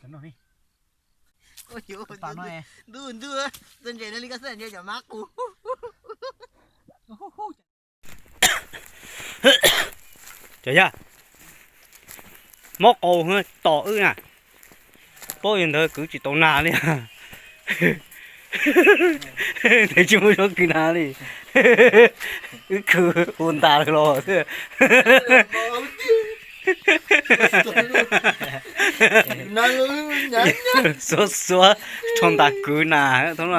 Ntuj ntuj, txog ntses no li koj xav ntses cov mab qus. Cov yog mob qau tom wb na, paub yog ntawd kwv tsis tau nas li. Ntev tsis muaj suab kwv nas li. Wb kwv ua ntas los xwb. Xuav xuav rho ntas kwv nas thoob no.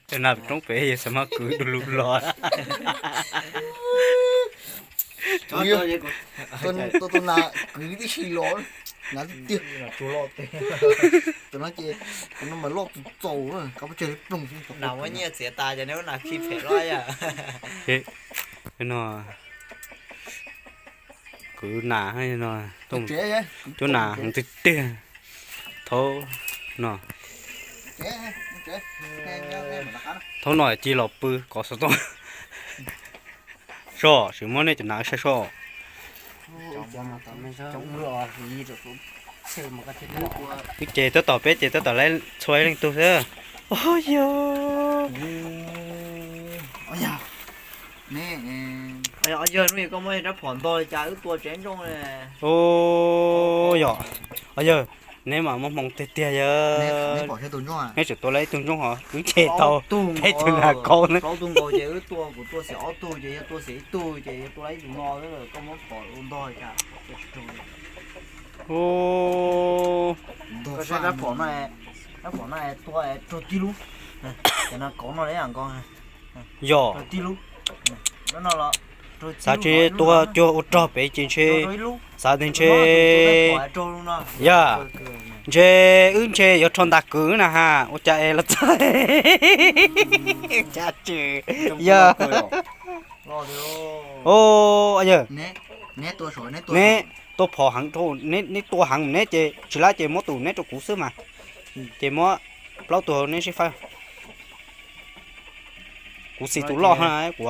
Cov nas roob pem yog xav mas kwv du lug los. Tus nas kwv tib si los, nas tiag tiag. Tus no ces, tus no mas loj tus txaus, koj pab tseg ploog xwb. Nas muab nyiaj txiav tas ces neb ua nas khi phem loj yam. No, kwv nas no, cuab nas heev tiag tiag. Thaum no, thaum no ci los pw kov xov tooj. Soj, sim muab nej cov nas saib soj. Wb ces tab tom, peb ces tab tom laib txhua leej tug xwb. Yog, yog, hnub koj muab rab phom ntog li cas wb tua tsev ntsooj. Yog, yog, neb mas muaj hmoo tiag tiag yog. Neb tseem tua laib ib tug ntsooj hos wb ces tau peb tug nas kaub na. Plaub tug nkaus ces wb tua, kuv tua xiam ob tug ces yog tua xiam ib tug ces yog tua laib ib tug no xwb, koj muab phom ua ntog li cas. Koj saib rab phom no, rab phom no tua raug tib lub. Cov nas kaub no li yam nkaus. Yog, xav tsis tua cuag ua rog pem ces ntshe, xav tias ntshe, yog, ntshe wb ntshe yuav rho ntas kwv na ha, ua cas es los txog. Yog, yog, neb tua phom heev, neb tua heev neb ces tsis lab ces muab tus neb rau kuv xwb mas. Ces muab plaub tug neb sib faib. Kuv xis tus loj hab kuv.